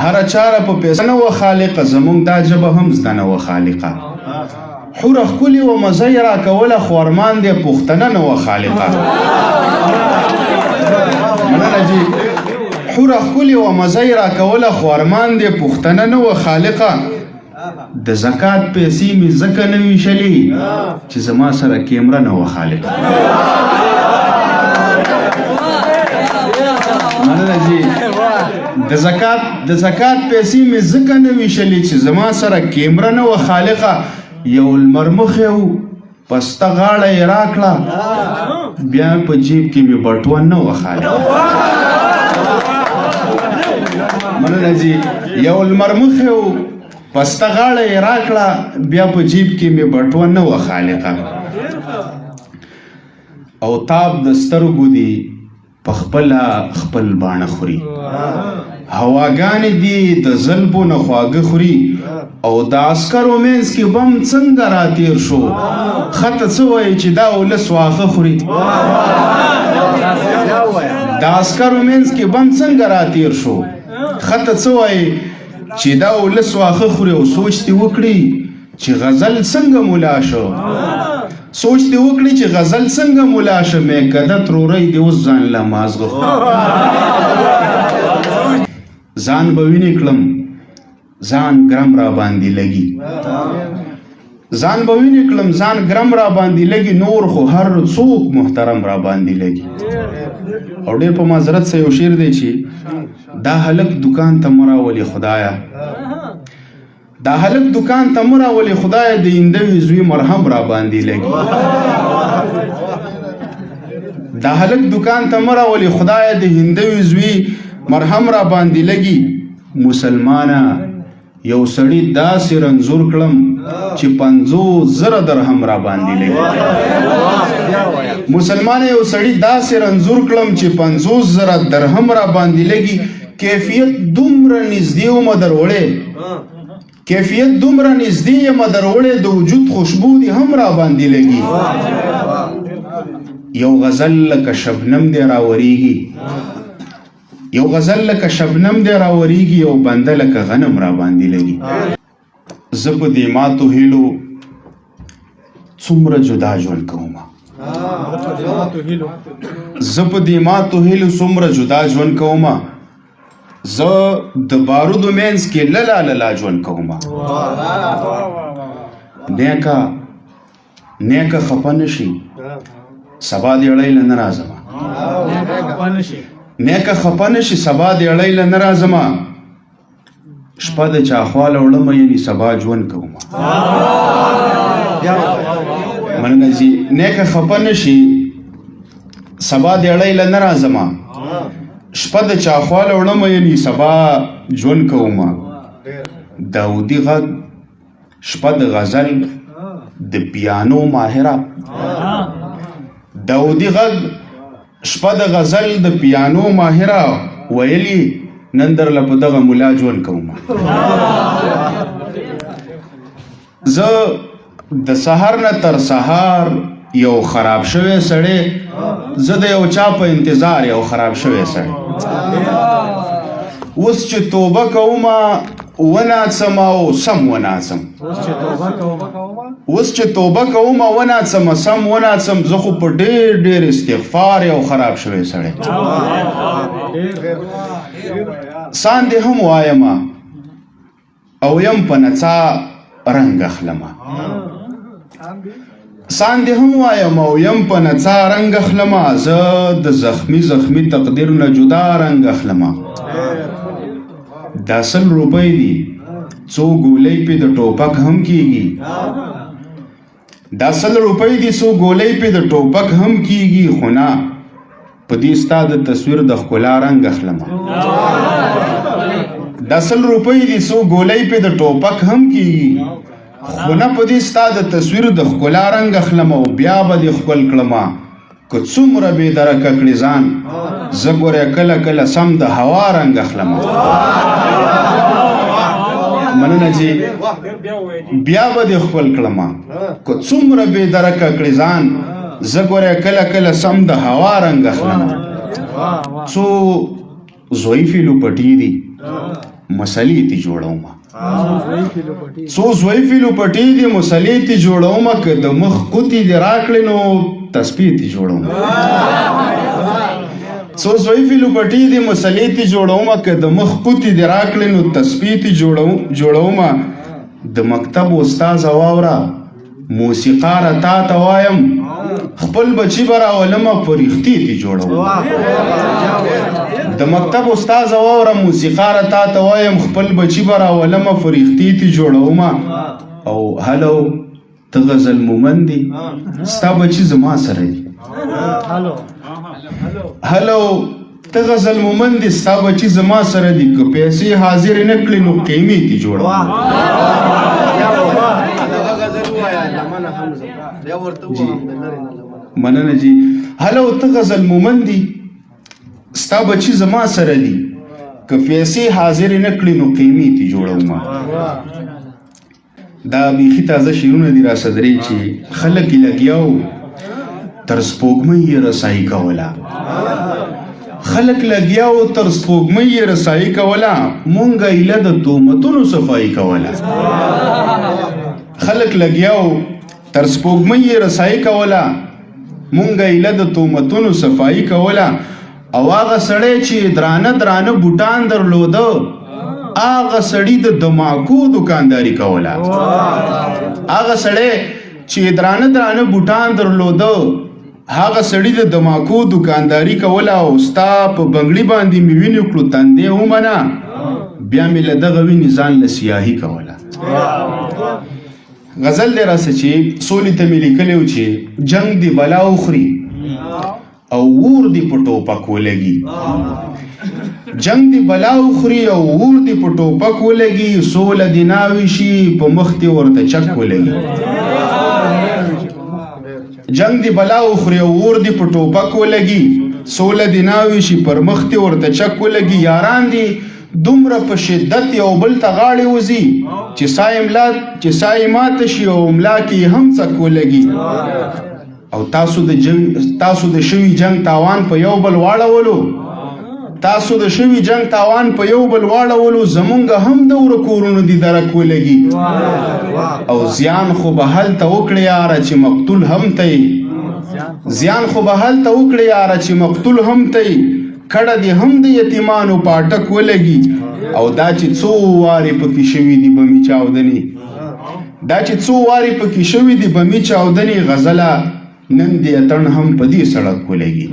هر چاره په پیسه نه و خالقه، زمونږ دا ژبه هم زده نه و خالقه. حوره ښکلې وه مزه یې راکوله، خو ارمان دی پښتنه نه وه خالقه. مننه جی. حوره ښکلې وه مزه یې راکوله، خو ارمان دی پښتنه نه وه خالقه. د زکات پیسې مې ځکه نه ویشلې چې زما سره کیمره نه وه خالقه. مننه جی. د زکات پیسې مې ځکه نه ویشلې چې زما سره کیمره نه وه خالقه. یو لمرمخی و، پسته غاړه یې راکړه، بیا په جیب کې مې بټوه نه وه خالقه. مننه جی. یو لمرمخی و، پسته غاړه یې راکړه، بیا په جیب کې مې بټوه نه وه خالقه. او تاب د سترګو دی په خپله خپل باڼه خوري، هواګانې دي د زلفو نه خواږه خوري. او د عسکرو منځ کې بم څنګه راتیر شو، خطه څه وایي چې دا ولس واښه خوري؟ د عسکرو منځ کې بم څنګه راتیر شو، خطه څه وایي چې دا ولس واښه خوري؟ او سوچ دې وکړي چې غزل څنګه مولا شو، سوچ دې وکړي چې غزل څنګه مولا شو، مې کده ترورۍ دې اوس ځان له مازغه ځان به وینې کړم، ځان ګرم را باندې لګي، ځان به وینې کړم، ځان ګرم را باندې لګي، نور خو هر څوک محترم را باندې لګي. او ډېر په معذرت سره یو شعر دی چې دا هلک دکان ته مه راولي خدایه، دا هلک دکان ته مه راولي خدایه، د هندوي زوی مرهم را باندې لګي. دا هلک دکان ته مه راولي خدایه، د هندوي زوی مرهم را باندې لګي. مسلمانه یو سړی داسې رنځور کړم چې 50,000 درهم را باندې لګي. مسلمان یو سړی داسې رنځور کړم چې 50,000 درهم را باندې لګي. کیفیت دومره نږدې ومه دروړې، کیفیت دومره نږدې یم دروړې، د وجود خوشبو دې هم را باندې لګي. یو غزل لکه شبنم دی راورېږي، یو غزل لکه شبنم دی راورېږي، یو بنده لکه غنم را باندې لګي. زه په دې ماتو هیلو څومره جدا ژوند کوم، زه په دې ماتو هیلو څومره جدا ژوند کوم، زه د بارودو مینځ کې للا للا ژوند کوم. نیکه نیکه خپه نشي، سبا دې اړی له نه راځم. نیکه خپه نشي، سبا دې اړی له نه راځم، شپه د چا خواله وړم، یعنی سبا ژوند کوم. مننه جی. نیکه خپه نشي، سبا دې اړی له نه راځم، شپه د چا خواله وړم، یعنی سبا ژوند کوم. داودي غږ شپه د غزل د پیانو ماهره، داودي غږ شپه د غزل د پیانو ماهره، ویلی نن در له په دغه ملا ژوند کوم. زه د سهار نه تر سهار یو خراب شوی سړی، زه د یو چا په انتظار یو خراب شوی سړی. اوس چې توبه کوم وناڅم او سم وناڅم، اوس چې توبه کوم وناڅم سم وناڅم، زه خو په ډېر ډېر استغفار یو خراب شوی سړی. سان دې هم وایم او یم په نڅا رنګ اخلم، سان دې هم وایم او یم په نڅا رنګ اخلم، زه د زخمی زخمی تقدیر نه جدا رنګ اخلم. دا 100 روپۍ دي، څو ګولۍ پې د ټوپک هم کیږي، دا 100 روپۍ دي، څو ګولۍ پې د ټوپک هم کیږي، خو نه په دې ستا د تصویر د ښکلا رنګ اخلم. دا 100 روپۍ دي، څو ګولۍ پې د ټوپک هم کیږي، خو نه په دې ستا د تصویر د ښکلا رنګ اخلم. او بیا به دې ښکل کړم که څومره بې درکه کړې ځان، زه ګوره کله کله سم د هوا رنګ اخلم. مننه جی. بیا به دې ښکل کړم که څومره بې درکه کړې ځان، زه ګوره کله کله سم د هوا رنګ اخلم. څو ضعیفې لوپټې دي، مسلې تی جوړوم. څو زویفې لوپټې دي، مسلې تی جوړوم. که د مخ قوتې دې راکړې نو تسپې تی جوړوم. څو زویفې لوپټې دي، مسلې تی جوړوم. که د مخ قوتې دې راکړې نو تسپې تی جوړوم. د مکتب استاد واوره، موسیقاره تا ته وایم، خپل بچی به راولمه، فرښتې تی جوړوم. د مکتب استاد واوره، موسیقاره تا ته وایم، خپل بچی به راولمه، فرښتې تی جوړوم. او هلو، ته غزل مومند دی، ستا بچی زما سره دی. هلو، ته غزل مومند دی، ستا بچی زما سره دی. که پیسې حاضر نه کړې نو قیمې تی جوړوم. جی مننه جی. هلو، ته غزل مومند دی، ستا بچی زما سره دی. که پیسې حاضر نه کړې نو قیمې تی جوړوم. دا بیخي تازه شعرونه دي را صدرې چې خلک یې لګیاو تر سپوږمۍ یې رسایي کوله. خلک لګیاو تر سپوږمۍ یې رسایي کوله، مونږ ایله د تومتونو صفایي کوله. خلک لګیاو تر سپوږمۍ یې رسایي کوله، مونږ ایله د تومتونو صفایي کوله. او هغه سړی چې درانه درانه بوټان درلوده، هغه سړی د دماکو دکانداری کوله. هغه سړی چې درانه درانه بوټان درلوده، هغه سړی د دماکو دکانداری کوله. او ستا په بنګړي باندې مې وینې کړو تندې ومنه، بیا مې له دغه وینې ځان له سیاهي کوله. غزل دی راسه چې سولې ته مې لیکلی و چې جنګ دی بلا وخوري او ور دی په ټوپک ولګي. جنگ دی بلا وخوري او ور دی په ټوپک ولګي، سوله دی ناوي شي په مخ دی ورته چک ولګي. جنگ دی بلا وخوري او ور دی په ټوپک ولګي، سوله دی ناوي شي پر مخ دی ورته چک ولګي. یاران دی دومره په شدت یو بل ته غاړې وځي چې سا یې ماته شي او ملا کې هم څک ولګي. او تاسو د جنگ، تاسو د شوي جنگ تاوان په یو بل واړولو، تاسو د شوي جنگ تاوان په یو بل واړولو، زمونږ هم د ورکورونو دی درک ولګي. او زیان خو به هلته وکړې یاره چې مقتول هم ته، زیان خو به هلته وکړې یاره چې مقتول هم ته، کډه دې هم د یتیمانو پاټک ولګي. او دا چې څو وارې پکې شوي دي بمي چاودنې، دا چې څو وارې پکې شوي دي بمي چاودنې، غزله نن دې اتڼ هم په دې سړک ولګي.